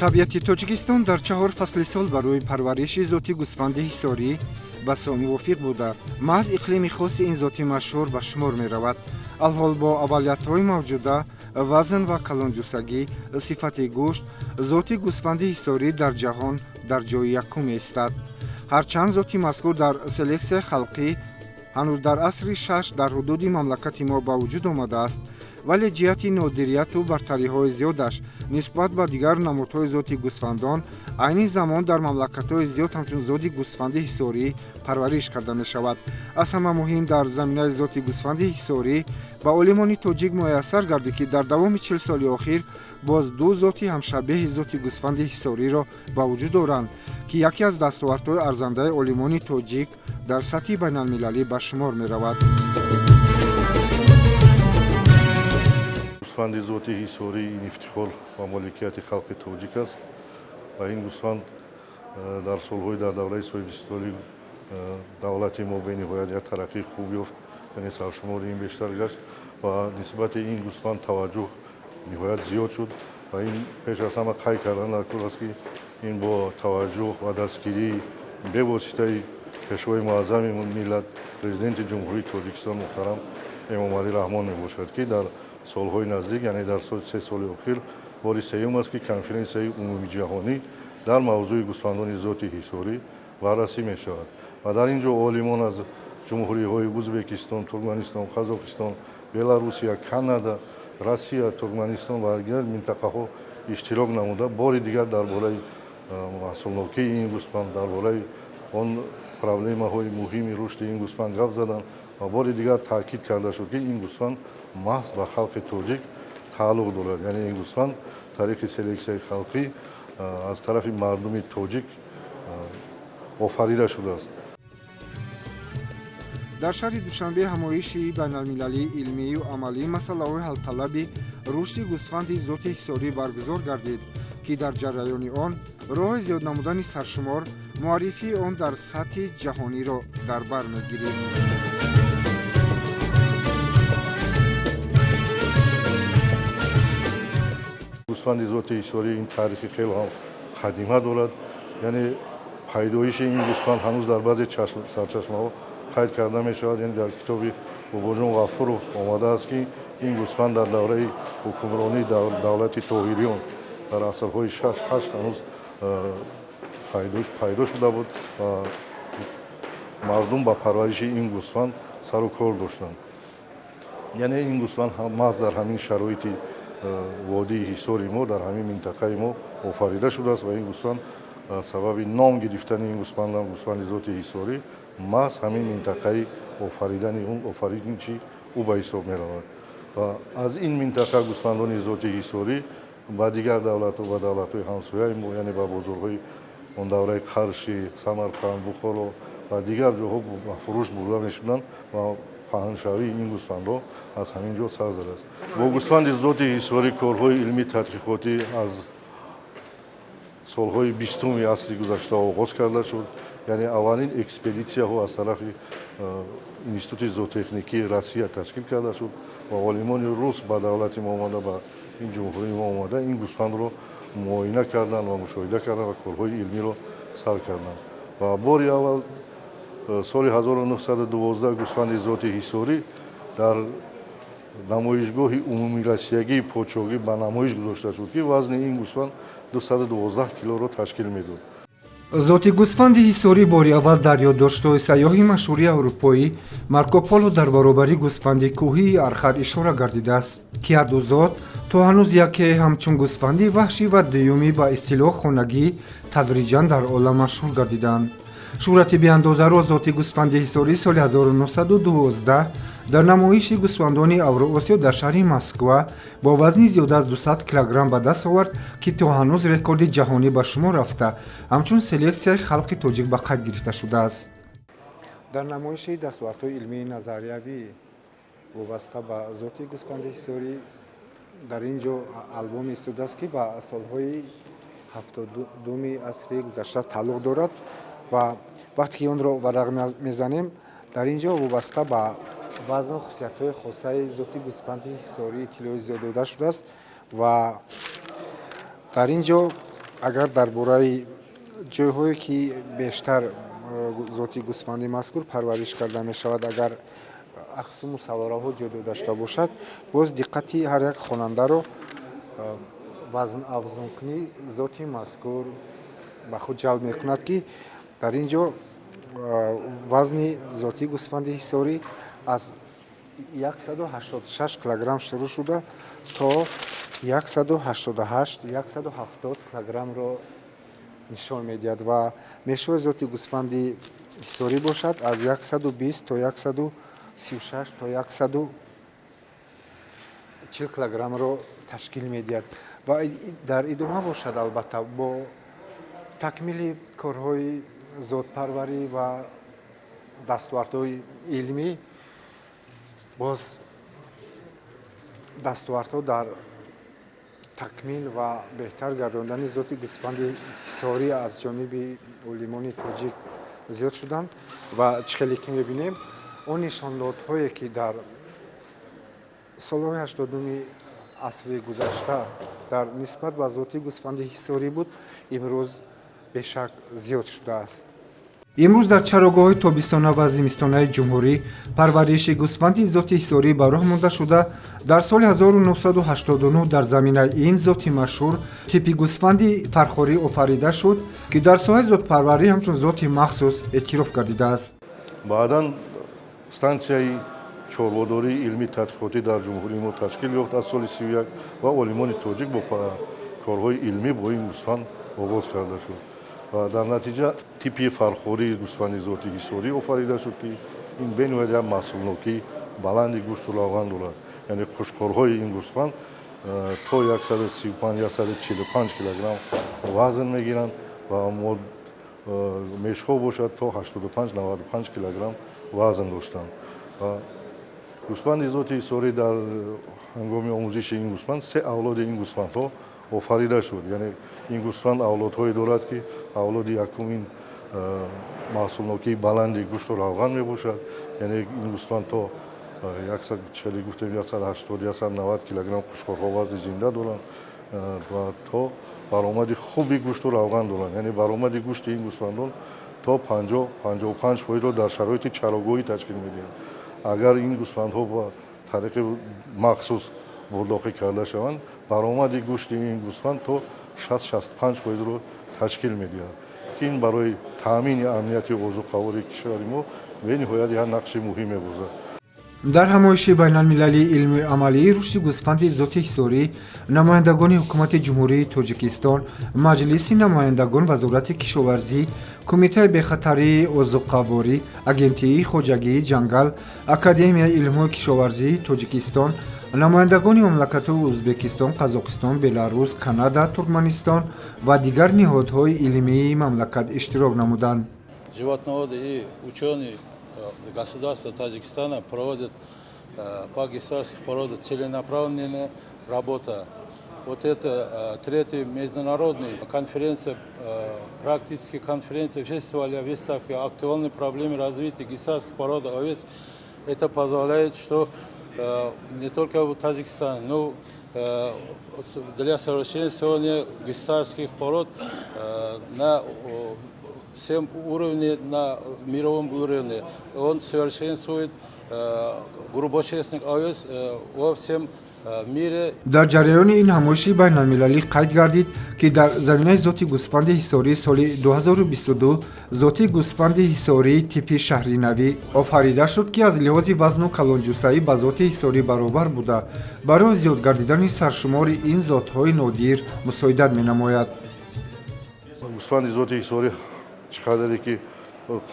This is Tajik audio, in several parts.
Табиати Тоҷикистон дар чаҳор фасли сол барои парвариши зоти гӯсфанди ҳисорӣ басо мувофиқ буда, маҳз иқлими хоси ин зоти машҳур ба шумор меравад. Алҳол бо аввалиятҳои мавҷуда, вазн ва калонҷусагӣ, сифати гӯшт, зоти гӯсфанди ҳисорӣ дар ҷаҳон дар ҷои якум меистад. Ҳарчанд зоти мазкур дар селексияи халқӣ ҳанӯз дар асри шаш дар ҳудуди мамлакати мо ба вуҷуд омадааст, вале ҷиҳати нодирияту бартариҳои зиёдаш нисбат ба дигар намудҳои зоти гӯсфандон айни замон дар мамлакатҳои зиёд ҳамчун зоти гӯсфанди ҳисорӣ парвариш карда мешавад. Аз ҳама муҳим дар заминаи зоти гӯсфанди ҳисорӣ ба олимони тоҷик муяссар гардид, ки дар давоми 40 соли охир боз ду зоти ҳамшабеҳи зоти гӯсфанди ҳисориро ба вуҷуд оранд, ки яке аз дастовардҳои арзандаи олимони тоҷик дар сатҳи байналмилалӣ ба шумор меравад. Гӯсфанди зоти ҳисорӣ ин ифтихор ва моликияти халқи тоҷик аст ва ин гӯсфанд дар солҳои дар давраи соҳибистиқлолии давлати мо бениҳоят як тараққии хуб ёфт, яъне саршумори ин бештар гашт ва нисбати ин гӯсфанд таваҷҷӯҳ ниҳоят зиёд шуд. Ва ин пеш аз ҳама қайд кардан даркор аст, ки ин бо таваҷҷӯҳ ва дастгирии бевоситаи пешвои муаззами миллат, Президенти Ҷумҳурии Тоҷикистон муҳтарам Эмомалӣ Раҳмон мебошад, ки дар солҳои наздик, яъне дар 3 соли охир, бори сеюм аст, ки конференсияи умумиҷаҳонӣ дар мавзӯи гӯсфандони зоти ҳисорӣ баррасӣ мешавад. Ва дар ин ҷо олимон аз ҷумҳуриҳои Ӯзбекистон, Туркманистон, Қазоқистон, Беларусия, Канада, Россия, Туркманистон ва дигар минтақаҳо иштирок намуда, бори дигар дар бораи маҳсулнокии ин гӯсфанд, дар бораи он проблемаҳои муҳими рушди ин гӯсфанд гап заданд ва бори дигар таъкид карда шуд, ки ин гӯсфанд маҳз ба халқи тоҷик тааллуқ дорад. Яъне ин гӯсфанд тариқи селексияи халқӣ аз тарафи мардуми тоҷик офарида шудааст. Дар шаҳри Душанбе ҳамоиши байналмилалии илмию амалии масъалаҳои ҳалталаби рушди гӯсфанди зоти ҳисорӣ баргузор гардид, ки дар ҷараёни он роҳи зиёд намудани саршумор, муаррифии он дар сатҳи ҷаҳониро дар бар мегирифт. Гӯсфанди зоти ҳисорӣ ин таърихи хеле ҳам қадима дорад, яъне пайдоиши ин гӯсфанд ҳанӯз дар баъзе сарчашмаҳо қайд карда мешавад. Яъне дар китоби Бобоҷон Ғафуров омадааст, ки ин гӯсфанд дар давраи ҳукмронии давлати Тоҳириён дар асрҳои 6-8 ҳанӯз пайдо шуда буд ва мардум ба парвариши ин гӯсфанд сару кор доштанд. Яъне ин гӯсфанд маҳз дар ҳамин шароити водии ҳисори мо, дар ҳамин минтақаи мо офарида шудааст ва ин гӯсфанд сабаби ном гирифтани ин гӯсфандам гӯсфанди зоти ҳисорӣ маҳз ҳамин минтақаи офаридани он офариниши ӯ ба ҳисоб меравад. Ва аз ин минтақа гӯсфандони зоти ҳисорӣ ба дигар давлатҳо, ба давлатҳои ҳамсояи мо, яъне ба бозорҳои он давраи Қарши, Самарқанд, Бухоро ва дигар ҷоҳо ба фурӯш бурда мешуданд ва паҳншавии ин гӯсфандҳо аз ҳамин ҷо сар задааст. Бо гӯсфанди зоти ҳисорӣ корҳои илмии тадқиқотӣ аз солҳои 20-уми асри гузашта оғоз карда шуд. Яъне аввалин экспедитсияҳо аз тарафи Институти зоотехникии Россия ташкил карда шуд ва олимони рус ба давлати мо омада, ба ин ҷумҳурии мо омада, ин гӯсфандро муоина карданд ва мушоҳида карданд ва корҳои илмиро сар карданд. Ва бори аввал соли 1912 гӯсфанди зоти ҳисорӣ дар намоишгоҳи умумироссиягии подшоҳӣ ба намоиш гузошта шуд, ки вазни ин гӯсфанд 212 килоро ташкил медод. Зоти гӯсфанди ҳисорӣ бори аввал дар ёддоштҳои сайёҳи машҳури аврупоӣ Марко Поло дар баробари гӯсфанди кӯҳии Архар ишора гардидааст, ки ҳарду зот то ҳанӯз яке ҳамчун гӯсфанди ваҳшӣ ва дуюмӣ ба истилоҳ хонагӣ тадриҷан дар олам машҳур гардиданд. Шӯҳрати беандозаро зоти гӯсфанди ҳисорӣ соли 1912 дар намоиши гӯсфандони Авроосиё дар шаҳри Москва бо вазни зиёда аз 200 килограмм ба даст овард, ки то ҳанӯз рекорди ҷаҳонӣ ба шумор рафта, ҳамчун селексияи халқи тоҷик ба қайд гирифта шудааст. Дар намоиши дастовардҳои илмии назариявӣ вобаста ба зоти гӯсфанди ҳисорӣ дар ин ҷо албом истодааст, ки ба солҳои 72-уми асри гузашта тааллуқ дорад ва вақте ки онро варақ мезанем, дар ин ҷо вобаста ба вазн, хусусиятҳои хосаи зоти гӯсфанди ҳисорӣ иттилои зиёд дода шудааст ва дар ин ҷо Агар дар бораи ҷойҳое, ки бештар зоти гӯсфанди мазкур парвариш карда мешавад, агар ақсуму савораҳо ҷой дошта бошад, боз диққати ҳар як хонандаро вазнафзункунии зоти мазкур ба худ ҷалб мекунад, ки дар ин ҷо вазни зоти гӯсфанди ҳисорӣ аз 186 килограмм шурӯъ шуда то 188, 170 килограммро нишон медиҳад ва мешои зоти гӯсфанди ҳисорӣ бошад, аз 120 то 136 то 140 килограммро ташкил медиҳад. Ва дар идома бошад, албатта, бо такмили корҳои зотпарварӣ ва дастовардҳои илмӣ, боз дастовардҳо дар такмил ва беҳтар гардондани зоти гӯсфанди ҳисорӣ аз ҷониби олимони тоҷик зиёд шуданд. Ва чӣ хеле ки мебинем, он нишондодҳое, ки дар солҳои 80-уми асри гузашта дар нисбат ба зоти гӯсфанди ҳисорӣ буд, имрӯз бешак зиёд шудааст. Имрӯз дар чарогоҳҳои тобистона ва зимистонаи ҷумҳурӣ парвариши гӯсфанди зоти ҳисорӣ ба роҳ монда шуда, дар соли 1989 дар заминаи ин зоти машҳур типи гӯсфанди фархорӣ офарида шуд, ки дар соҳаи зотпарварӣ ҳамчун зоти махсус эътироф гардидааст. Баъдан стансияи чорводории илмии тадқиқотӣ дар ҷумҳурии мо ташкил ёфт аз соли 31 ва олимони тоҷик бо корҳои илмӣ бо ин гӯсфанд оғоз карда шуд ва дар натиҷа типи фархории гӯсфанди зоти ҳисорӣ офарида шуд, ки ин бениҳоят як маҳсулнокии баланди гӯшту равған дорад. Яъне қушқорҳои ин гӯсфанд то 135, 145 килограмм вазн мегиранд ва мешҳо бошад, то 85, 95 килограмм вазн доштанд. Ва гӯсфанди зоти ҳисорӣ, дар ҳангоми омӯзиши ин гӯсфанд се авлоди ин гӯсфандҳо офарида шуд. Яъне ин гӯсфанд авлодҳое дорад, ки авлоди якум ин маҳсулнокии баланди гӯшту равған мебошад. Яъне ин гӯсфанд то чели гуфтем, 180, 190 килограмм қушқорҳо вазни зинда доранд ва то баромади хуби гӯшту равған доранд. Яъне баромади гӯшти ин гӯсфандон то 50, 55 фоизро дар шароити чарогоҳӣ ташкил медиҳанд. Агар ин гӯсфандҳо ба тариқи махсус бурдоқӣ карда шаванд, баромади гӯшти ин гӯсфанд то 60, 65 фоизро ташкил медиҳад, ки ин барои таъмини амнияти озуқавории кишвари мо бениҳоят як нақши муҳим мебозад. Дар ҳамоиши байналмилалии илмию амалии рушди гӯсфанди зоти ҳисорӣ намояндагони ҳукумати Ҷумҳурии Тоҷикистон, Маҷлиси намояндагон, Вазорати кишоварзӣ, Кумитаи бехатарии озуқаворӣ, Агентии хоҷагии ҷангал, Академияи илмҳои кишоварзии Тоҷикистон, намояндагони мамлакатҳои Ӯзбекистон, Қазоқистон, Беларус, Канада, Туркманистон ва дигар ниҳодҳои илмии мамлакат иштирок намуданд. Животноводы и ученые государства Таджикистана проводят по гиссарских породах целенаправленная работа. Вот это третья международная конференция, практическая конференция фестиваля, выставки актуальные проблемы развития гиссарских пород овец. Это позволяет, что не только в Таджикистане, но для совершенствования гиссарских пород на всем уровне, на мировом уровне. Он совершенствует грубошерстных овец во всем мире. Дар ҷараёни ин ҳамоиши байналмилалӣ қайд гардид, ки дар заминаи зоти гӯсфанди ҳисорӣ соли 2022 зоти гӯсфанди ҳисории типи шаҳринавӣ офарида шуд, ки аз лиҳози вазну калонҷуссаӣ ба зоти ҳисорӣ баробар буда, барои зиёд гардидани саршумори ин зотҳои нодир мусоидат менамояд. Гӯсфанди зоти ҳисорӣ чӣ қадаре ки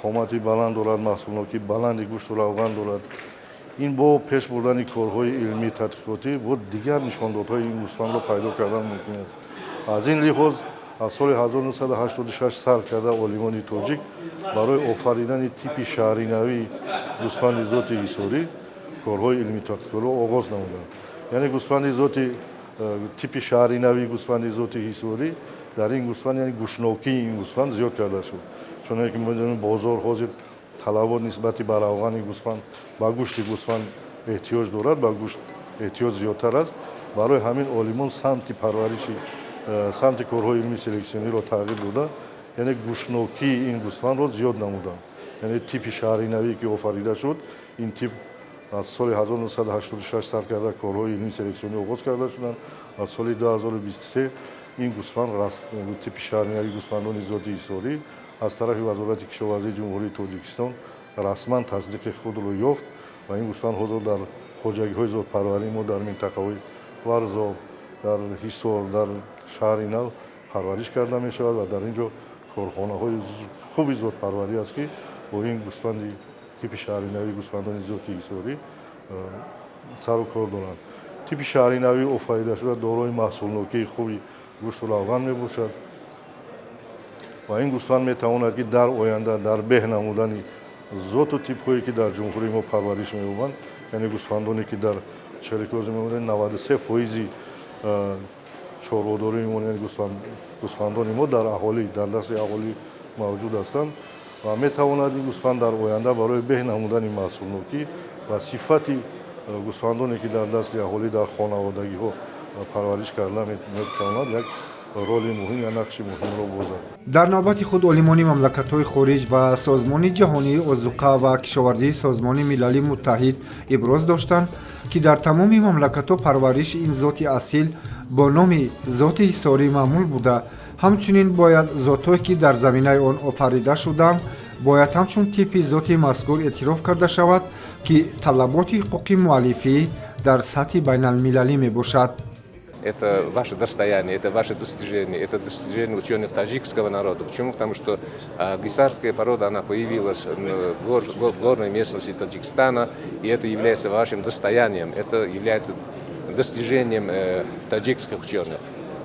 қомати баланд дорад, маҳсулнокии баланди гӯшту равған дорад, ин бо пеш бурдани корҳои илмии тадқиқотӣ бо дигар нишондодҳои ин гӯсфандро пайдо кардан мумкин аст. Аз ин лиҳоз аз соли 1986 сар карда олимони тоҷик барои офаридани типи шаҳринавии гӯсфанди зоти ҳисорӣ корҳои илмии тадқиқотиро оғоз намуданд. Яъне гӯсфанди зоти типи шаҳринавии гӯсфанди зоти ҳисорӣ, дар ин гӯсфанд, яъне гӯшнокии ин гӯсфанд зиёд карда шуд. Чуноне ки медонем, бозор ҳозир талабот нисбати ба равғани гӯсфанд, ба гӯшти гӯсфанд эҳтиёҷ дорад, ба гӯшт эҳтиёҷ зиёдтар аст. Барои ҳамин олимон самти парвариши Самти корҳои илмии селексиониро тағйир дода, яъне гӯштнокии ин гӯсфандро зиёд намуданд. Яъне типи шаҳринавӣ, ки офарида шуд, ин тип аз соли 1986 сар карда корҳои илмии селексионӣ оғоз карда шуданд. Аз соли 2023 ин гӯсфанд, типи шаҳринавии гӯсфандони зоти Ҳисорӣ, аз тарафи Вазорати кишоварзии Ҷумҳурии Тоҷикистон расман тасдиқи худро ёфт ва ин гӯсфанд ҳозир дар хоҷагиҳои зотпарварии мо дар минтақаҳои Варзоб, дар Ҳисор, дар шаҳри Нав парвариш карда мешавад ва дар ин ҷо корхонаҳои хуби зотпарварӣ аст, ки бо ин гӯсфанди типи шаҳринавии гӯсфандони зоти Ҳисорӣ сару кор доранд. Типи шаҳринавӣ офарида шуда дорои маҳсулнокии хуби гӯшту равған мебошад ва ин гӯсфанд метавонад, ки дар оянда дар беҳ намудани зоту типҳое, ки дар ҷумҳурии мо парвариш меёбанд, яъне гӯсфандоне, ки дар чарикози мемонанд, 93 фоизи чорводории мо, яъне гӯсфандони мо дар аҳолӣ, дар дасти аҳолӣ мавҷуд ҳастанд ва метавонад ин гӯсфанд дар оянда барои беҳ намудани маҳсулнокӣ ва сифати гӯсфандоне, ки дар дасти аҳолӣ, дар хонаводагиҳо парвариш карда метавонад, як роли муҳим я нақши муҳимро бозад. Дар навбати худ олимони мамлакатҳои хориҷ ва Созмони ҷаҳонии озуқа ва кишоварзии Созмони Милали Муттаҳид иброз доштанд, ки дар тамоми мамлакатҳо парвариши ин зоти асил бо номи зоти Ҳисорӣ маъмул буда, ҳамчунин бояд зотҳое, ки дар заминаи он офарида шуданд, бояд ҳамчун типи зоти мазкур эътироф карда шавад, ки талаботи ҳуқуқи муаллифӣ дар сатҳи байналмилалӣ мебошад. Это ваше достояние, это ваше достижение, это достижение ученых таджикского народа. Почему? Потому что гиссарская порода, она появилась в горной местности Таджикистана, и это является вашим достоянием, это является достижением таджикских ученых.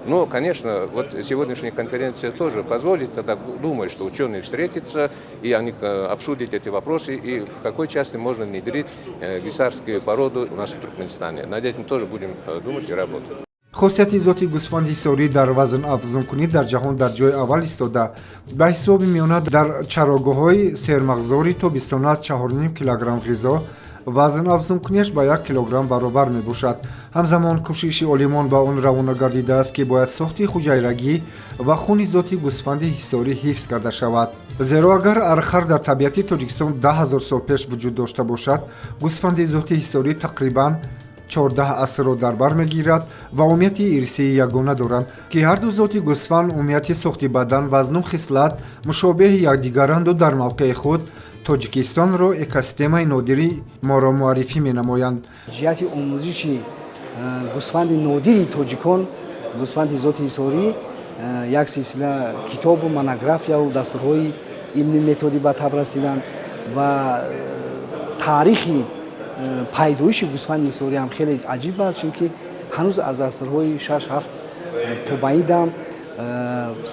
Но, конечно, вот сегодняшняя конференция тоже позволит тогда думать, что ученые встретятся, и они обсудят эти вопросы, и в какой части можно внедрить гиссарскую породу у нас в Туркменистане. Над этим тоже будем думать и работать. Хосияти зоти гӯсфанди Ҳисорӣ дар вазнафзункунӣ дар ҷаҳон дар ҷои аввал истода, ба ҳисоби миёна дар чарогоҳҳои сермағзори тобистона 4,5 килограмм ғизо вазнафзункунияш ба 1 килограмм баробар мебошад. Ҳамзамон кӯшиши олимон ба он равона гардидааст, ки бояд сохти ҳуҷайрагӣ ва хуни зоти гӯсфанди Ҳисорӣ ҳифз карда шавад, зеро агар архар дар табиати Тоҷикистон 10 000 сол пеш вуҷуд дошта бошад, гӯсфанди зоти Ҳисорӣ тақрибан 14 асрро дар бар мегирад ва умумияти ирсии ягона доранд, ки ҳарду зоти гӯсфанд умумияти сохти бадан, вазну хислат мушобеҳи якдигаранду дар мавқеи худ Тоҷикистонро, экосистемаи нодири моро муаррифӣ менамоянд. Ҷиҳати омӯзиши гӯсфанди нодири тоҷикон, гӯсфанди зоти Ҳисорӣ, як силсила китобу монографияву дастурҳои илми методӣ ба таб расиданд ва таърихи пайдоиши гӯсфанди Ҳисорӣ ҳам хеле аҷиб аст, чунки ҳанӯз аз асрҳои шаш ҳафт то ба ин дам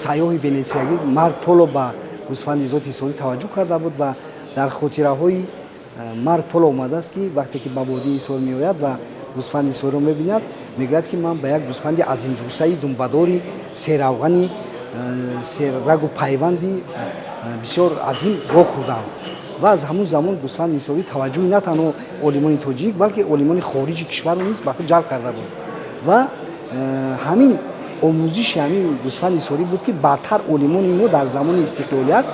сайёҳи венетсиягӣ Марк Поло ба гӯсфанди зоти Ҳисорӣ таваҷҷӯҳ карда буд ва дар хотираҳои Марк Поло омадааст, ки вақте ки ба водии Ҳисор меояд ва гӯсфанди Ҳисориро мебинад, мегӯяд, ки ман ба як гӯсфанди азимҷуссаи думбадори серавғани серрагу пайванди бисёр азим роҳ хӯрдам. Ва аз ҳамун замон гӯсфанди Ҳисорӣ таваҷҷӯҳи на танҳо олимони тоҷик, балки олимони хориҷи кишварро низ ба худ ҷалб карда буд. Ва ҳамин омӯзиши ҳамин гӯсфанди Ҳисорӣ буд, ки баъдтар олимони мо дар замони истиқлолият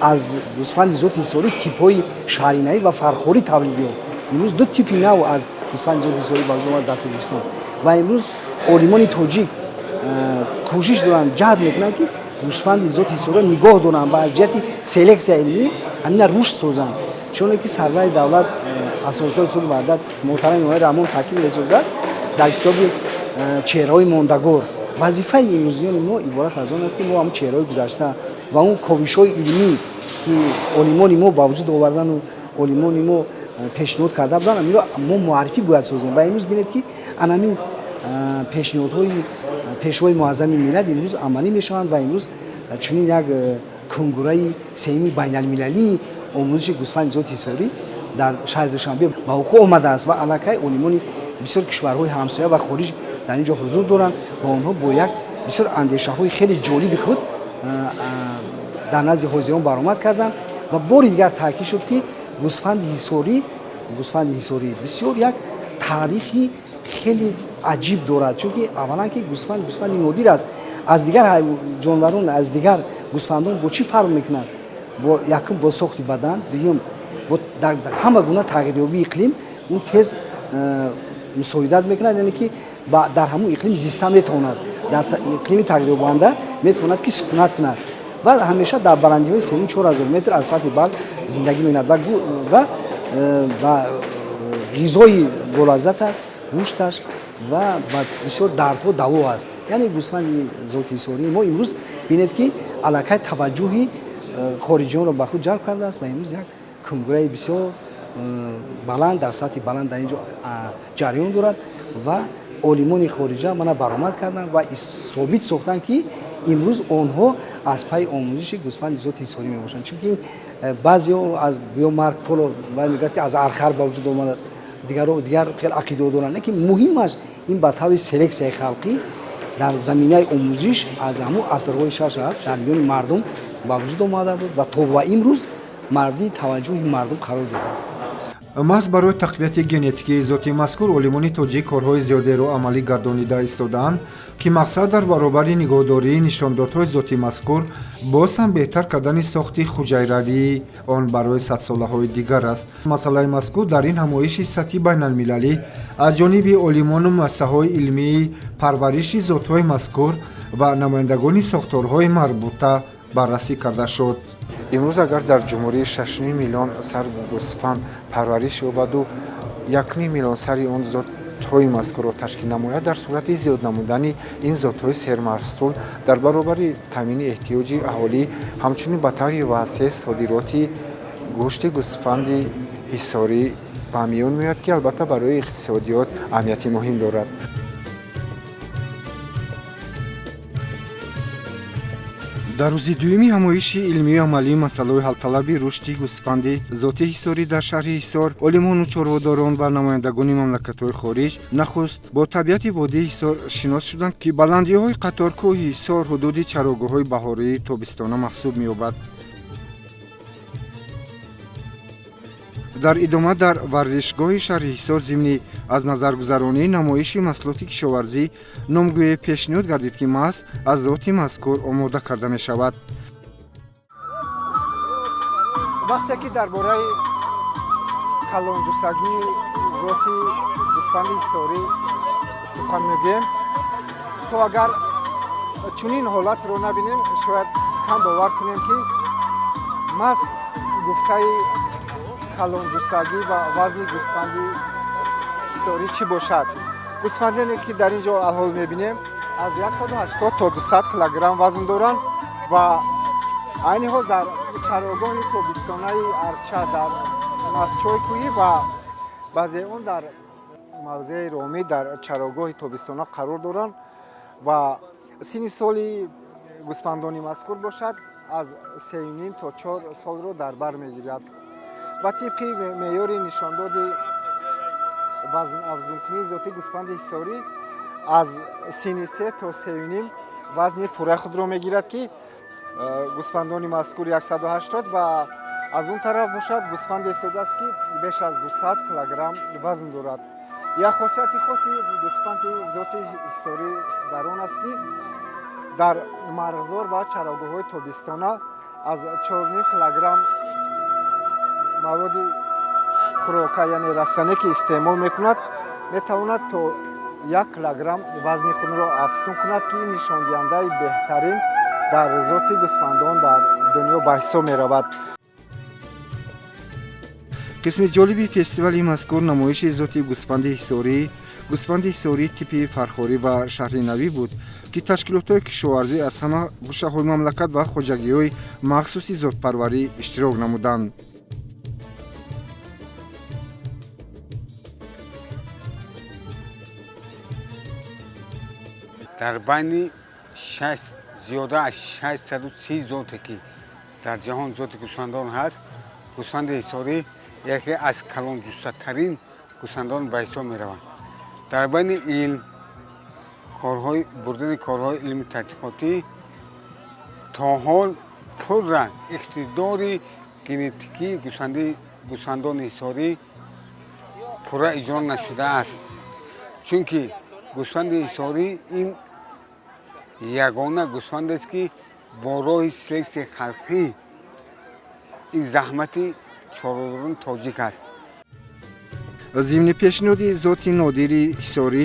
аз гӯсфанди зоти Ҳисорӣ типҳои шаҳринавӣ ва фархорӣ тавлид ёфт. Имрӯз ду типи нав аз гӯсфанди зоти Ҳисорӣ ба вуҷуд омад дар Тоҷикистон ва имрӯз олимони тоҷик кӯшиш доранд, ҷаҳд мекунанд, ки гӯсфанди зоти Ҳисориро нигоҳ доранд ва аз ҷиҳати селексия илмӣ ҳамина рушд созанд, чуне ки сарвари давлат, асосгузори сулҳу ваҳдат муҳтарам Эмомалӣ Раҳмон таъкид месозад дар китоби «Чеҳраҳои мондагор». Вазифаи имрӯзиёни мо иборат аз он аст, ки мо ҳамун чеҳраҳои гузашта ва он ковишҳои илмӣ, ки олимони мо ба вуҷуд овардану олимони мо пешниҳод карда буданд, амиро мо муаррифӣ бояд созем. Ва имрӯз бинед, ки анамин пешниҳодҳои пешвои муаззами миллат имрӯз амалӣ мешаванд ва имрӯз чунин як конграи сеюми байналмилалии омӯзиши гӯсфанди зоти Ҳисорӣ дар шаҳри Душанбе ба вуқӯъ омадааст ва аллакай олимони бисёр кишварҳои ҳамсоя ва хориҷ дар ин ҷо ҳузур доранд ва онҳо бо як бисёр андешаҳои хеле ҷолиби худ дар назди ҳозирон баромад карданд. Ва бори дигар таъкид шуд, ки гӯсфанди Ҳисорӣ бисёр як таърихи хеле аҷиб дорад, чунки аввалан ки гӯсфанд гӯсфанди нодир аст. Аз дигар ҷонварон, аз дигар гӯсфандон бо чӣ фарқ мекунад? Бо якум бо сохти бадан, дуюм бо дар ҳама гуна тағйирёбии иқлим ӯ тез мусоидат мекунад, яъне ки дар ҳамун иқлим зиста метавонад, дар иқлими тағйирёбанда метавонад ки сукунат кунад ва ҳамеша дар баландиҳои 3-4 ҳазор метр аз сатҳи баҳр зиндагӣ мекунад ва ба ғизои болаззат аст гӯшташ ва ба бисёр дардҳо даво аст. Яъне гӯсфанди зоти ҳисории мо имрӯз бинед ки аллакай таваҷҷӯҳи хориҷиёнро ба худ ҷалб кардааст ва имрӯз як кунгураи бисёр баланд дар сатҳи баланд дар ин ҷо ҷараён дорад ва олимони хориҷа мана баромад карданд ва собит сохтанд ки имрӯз онҳо аз пайи омӯзиши гӯсфанди зоти ҳисорӣ мебошанд. Чунки баъзеҳо аз ё Марко Поло мегӯяд ки аз архар ба вуҷуд омадааст, дигарро дигар хел ақидаҳо доранд, лекин муҳимаш ин ба таври селексияи халқӣ дар заминаи омӯзиш аз ҳамун асрҳои 6-7 дар миёни мардум ба вуҷуд омада буд ва то ба имрӯз мавриди таваҷҷӯҳи мардум қарор дорад. Маҳз барои тақвияти генетикии зоти мазкур олимони тоҷик корҳои зиёдеро амалӣ гардонида истодаанд, ки мақсад дар баробари нигоҳдории нишондодҳои зоти мазкур боз ҳам беҳтар кардани сохти хуҷайравии он барои садсолаҳои дигар аст. Масъалаи мазкур дар ин ҳамоиши сатҳи байналмилалӣ аз ҷониби олимону муассисаҳои илмии парвариши зотҳои мазкур ва намояндагони сохторҳои марбута баррасӣ карда шуд. Имрӯз агар дар ҷумҳурӣ 6,5 миллион сар гӯсфанд парвариш ёбаду 1,5 миллион сари он зотҳои мазкурро ташкил намояд, дар сурати зиёд намудани ин зотҳои сермаҳсул дар баробари таъмини эҳтиёҷи аҳолӣ ҳамчунин ба таври васеъ содироти гӯшти гӯсфанди ҳисорӣ ба миён меояд, ки албатта барои иқтисодиёт аҳамияти муҳим дорад. Дар рӯзи дуюми ҳамоиши илмию амалии масъалаҳои ҳалталаби рушди гӯсфанди зоти ҳисорӣ дар шаҳри Ҳисор олимону чорводорон ва намояндагони мамлакатҳои хориҷ нахуст бо табиати водии Ҳисор шинос шуданд, ки баландиҳои қаторкӯҳи Ҳисор ҳудуди чарогоҳҳои баҳории тобистона маҳсуб меёбад. Дар идома дар варзишгоҳи шаҳри Ҳисор зимни аз назаргузаронии намоиши маҳсулоти кишоварзӣ номгӯе пешниҳод гардид, ки маҳз аз зоти мазкур омода карда мешавад. Вақте ки дар бораи калонҷусагии зоти гӯсфанди ҳисорӣ сухан мегӯем, то агар чунин ҳолатро набинем, шояд кам бовар кунем, ки маҳз гуфтаи калонҷусагӣ ва вазни гӯсфанди ҳисорӣ чӣ бошад. Гӯсфандоне ки дар ин ҷо алҳол мебинем аз 180 то 200 килограмм вазн доранд ва айни ҳол дар чарогоҳи тобистонаи Арча дар масчои кӯҳӣ ва баъзеи он дар мавзеи Ромӣ дар чарогоҳи тобистона қарор доранд ва синни соли гӯсфандони мазкур бошад аз 3,5 то 4 солро дар бар мегирад ва тибқи меъёри нишондоди вазнафзункунии зоти гӯсфанди ҳисорӣ аз синни 3 то 3,5 вазни пурраи худро мегирад, ки гӯсфандони мазкур 180 ва аз он тараф бошад гӯсфанде истодааст, ки беш аз 200 килограмм вазн дорад. Як хосияти хоси гӯсфанди зоти ҳисорӣ дар он аст, ки дар марғзор ва чарогоҳҳои тобистона аз 4,5 килограмм маводи хӯрока, яъне растане ки истеъмол мекунад, метавонад то 1 килограмм вазни худро афзун кунад, ки ин нишондиҳандаи беҳтарин дар зоти гӯсфандон дар дунё ба ҳисоб меравад. Қисми ҷолиби фестивали мазкур намоиши зоти гӯсфанди ҳисорӣ, гӯсфанди ҳисорӣ типи фархорӣ ва шаҳринавӣ буд, ки ташкилотҳои кишоварзӣ аз ҳама гӯшаҳои мамлакат ва хоҷагиҳои махсуси зотпарварӣ иштирок намуданд. Дар байни зиёда аз 630 зоте ки дар ҷаҳон зоти гӯсфандон ҳаст, гӯсфанди ҳисорӣ яке аз калонҷуссатарин гӯсфандон ба ҳисоб мераванд. Дар байни илм бурдани корҳои илми тадқиқотӣ то ҳол пурра иқтидори генетикии гӯсфандони ҳисорӣ пурра иҷро нашудааст, чунки гӯсфанди ҳисорӣ ин Ягона гӯсфанд аст, ки бо роҳи селексияи халқӣ ин заҳмати чорводорони тоҷик аст. Зимни пешниҳоди зоти нодири ҳисорӣ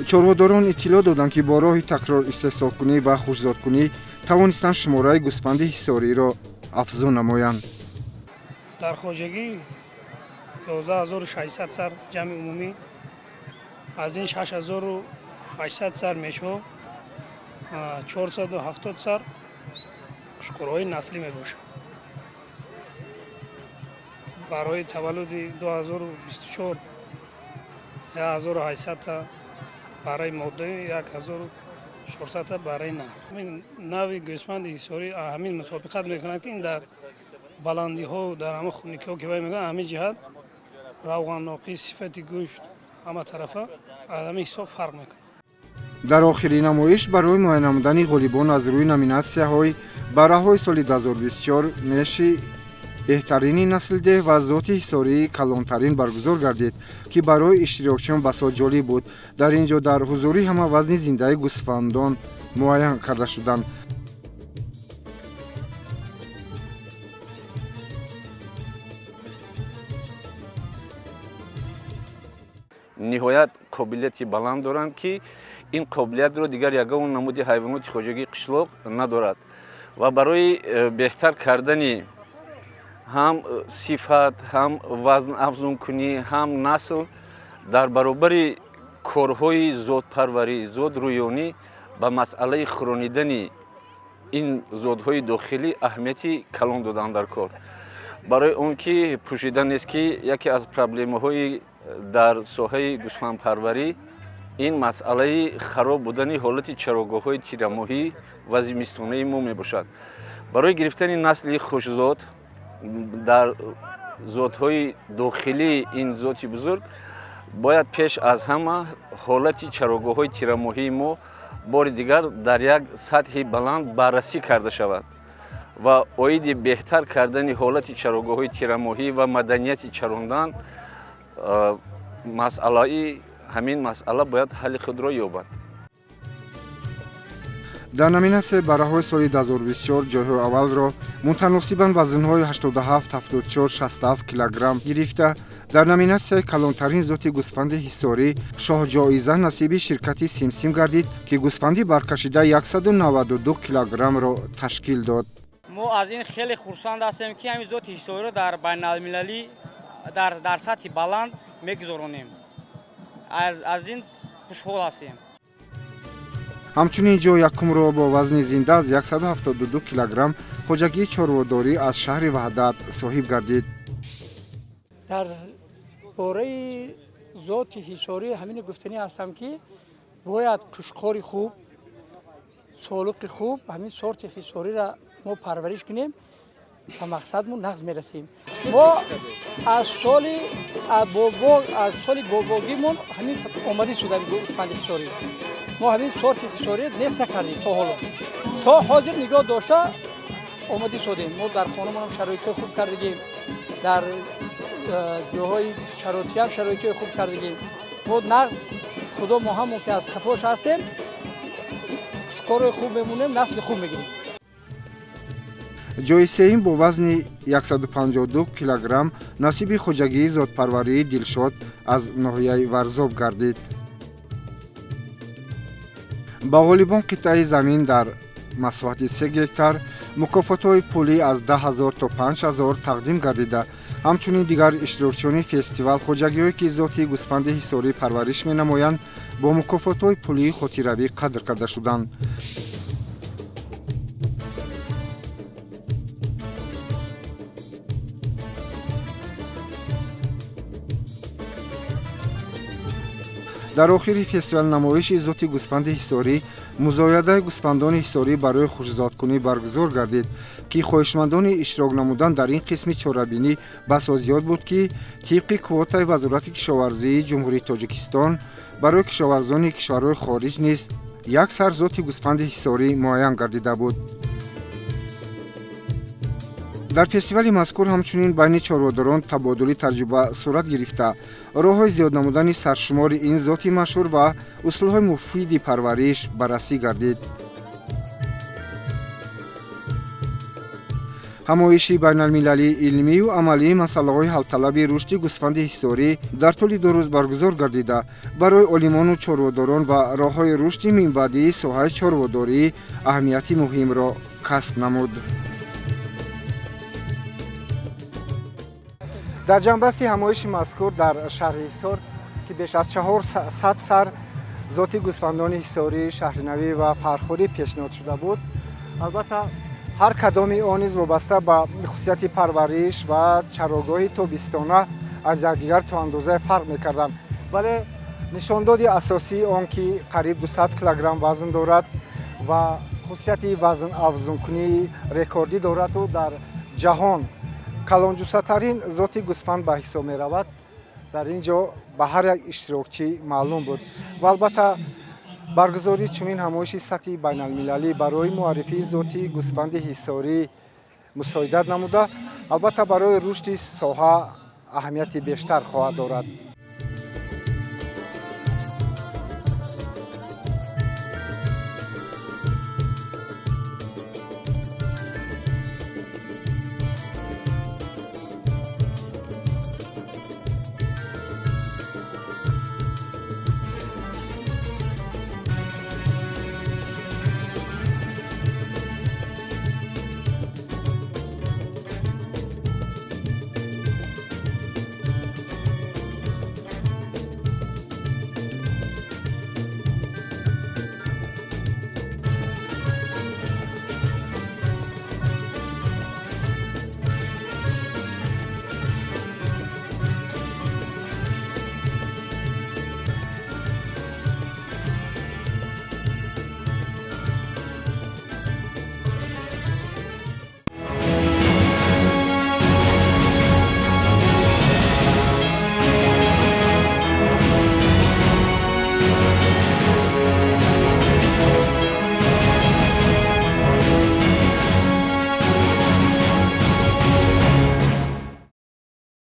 чорводорон иттилоъ доданд, ки бо роҳи такрор истеҳсолкунӣ ва хушзодкунӣ тавонистанд шумораи гӯсфанди ҳисориро афзун намоянд. Дар хоҷагӣ 11600 сар ҷамъи умумӣ, аз ин 6800 сар мешҳо, 470 сар қушқурҳои наслӣ мебошад. Барои таваллуди 2024 1800 та барои моддаи, 1400 та барои нар. Нави гӯсфанди ҳисорӣ ҳамин мутобиқат мекунад, ки ин дар баландиҳо, дар ҳама хунукиҳо ки вай мегӯянд, ҳамин ҷиҳат равғанноқӣ, сифати гӯшт ҳама тарафа аз ҳамин ҳисоб фарқ мекунад. Дар охири намоиш барои муайян намудани ғолибон аз рӯи номинатсияҳои барраҳои соли 2024 меши беҳтарини наслдеҳ ва зоти ҳисории калонтарин баргузор гардид, ки барои иштирокчиён басо ҷолиб буд. Дар ин ҷо дар ҳузури ҳама вазни зиндаи гӯсфандон муайян карда шуданд. Ниҳоят қобилияти баланд доранд, ки ин қобилиятро дигар ягон намуди ҳайвоноти хоҷагии қишлоқ надорад ва барои беҳтар кардани ҳам сифат, ҳам вазн афзункунӣ, ҳам насл дар баробари корҳои зодпарварӣ, зодрӯёнӣ ба масъалаи хӯронидани ин зодҳои дохилӣ аҳамияти калон доданд дар кор. Барои он ки пӯшида нест, ки яке аз проблемаҳои дар соҳаи гӯсфандпарварӣ ин масъалаи хароб будани ҳолати чарогоҳҳои тирамоҳӣ ва зимистонаи мо мебошад. Барои гирифтани насли хушзод дар зодҳои дохилии ин зоти бузург бояд пеш аз ҳама ҳолати чарогоҳҳои тирамоҳии мо бори дигар дар як сатҳи баланд баррасӣ карда шавад ва оиди беҳтар кардани ҳолати чарогоҳҳои тирамоҳӣ ва маданияти чарондан масъалаи ҳамин масъала бояд ҳалли худро ёбад. Дар номинатсияи барраҳои соли 2024 ҷойҳои аввалро мутаносибан вазнҳои 87, 74, 67 килограмм гирифта, дар номинатсияи калонтарин зоти гӯсфанди ҳисорӣ шоҳҷоиза насиби ширкати Симсим гардид, ки гӯсфанди баркашида 192 килограммро ташкил дод. Мо аз ин хеле хурсанд ҳастем, ки ҳамин зоти ҳисориро дар байналмилалӣ дар сатҳи баланд мегузаронем. Аз ин хушҳол ҳастем. Ҳамчунин ҷои якумро бо вазни зинда аз 172 килограмм хоҷагии чорводорӣ аз шаҳри Ваҳдат соҳиб гардид. Дар бораи зоти ҳисорӣ ҳамин гуфтанӣ ҳастам, ки бояд кушқори хуб, солуқи хуб ҳамин сорти ҳисориро мо парвариш кунем, ба мақсадмон нағз мерасем. Мо аз соли бобогимон ҳамин омадӣ шуда гӯсфанди ҳисорӣ. Мо ҳамин сорти ҳисорӣ нест накардем то ҳоло. То ҳозир нигоҳ дошта омадӣ шудем. Мо дар хонамонам шароитҳои хуб кардагем, дар ҷоҳои шароитиам шароитҳои хуб кардагем. Мо нағз худо мо ҳамон ки аз қафош ҳастем, кушкорои хуб мемонем, насли хуб мегирем. Ҷои сеюм бо вазни 152 килограмм насиби хоҷагии зодпарварии Дилшод аз ноҳияи Варзоб гардид. Ба ғолибон қитъаи замин дар масоҳати 3 гектар мукофотҳои пулӣ аз 10 000 то 5 000 тақдим гардида, ҳамчунин дигар иштирокчиёни фестивал хоҷагиҳое ки зоти гӯсфанди ҳисорӣ парвариш менамоянд бо мукофотҳои пулии хотиравӣ қадр карда шуданд. Дар охири фестивал намоиши зоти гӯсфанди ҳисорӣ музоядаи гӯсфандони ҳисорӣ барои хушзодкунӣ баргузор гардид, ки хоҳишмандони иштирок намудан дар ин қисми чорабинӣ басо зиёд буд, ки тибқи квотаи Вазорати кишоварзии Ҷумҳурии Тоҷикистон барои кишоварзони кишварҳои хориҷ низ як сар зоти гӯсфанди ҳисорӣ муайян гардида буд. Дар фестивали мазкур ҳамчунин байни чорводорон табодули таҷриба сурат гирифта, роҳҳои зиёд намудани саршумори ин зоти машҳур ва усулҳои муфиди парвариш баррасӣ гардид. Ҳамоиши байналмилалии илмию амалии масъалаҳои ҳалталаби рушди гӯсфанди ҳисорӣ дар тӯли 2 рӯз баргузор гардида, барои олимону чорводорон ва роҳҳои рушди минбаъдии соҳаи чорводорӣ аҳамияти муҳимро касб намуд. Дар ҷанбасти ҳамоиши мазкур дар шаҳри Ҳисор, ки беш аз 400 сар зоти гӯсфандони ҳисорӣ, шаҳринавӣ ва фархорӣ пешниҳод шуда буд, албатта ҳар кадоми он низ вобаста ба хусусияти парвариш ва чарогоҳи тобистона аз якдигар то андозае фарқ мекарданд. Вале нишондоди асосии он, ки қариб 200 килограмм вазн дорад ва хусусияти вазнафзункунии рекордӣ дораду дар ҷаҳон калонҷуссатарин зоти гӯсфанд ба ҳисоб меравад, дар ин ҷо ба ҳар як иштирокчӣ маълум буд. Ва албатта баргузории чунин ҳамоиши сатҳи байналмилалӣ барои муаррифии зоти гӯсфанди ҳисорӣ мусоидат намуда, албатта барои рушди соҳа аҳамияти бештар хоҳад дорад.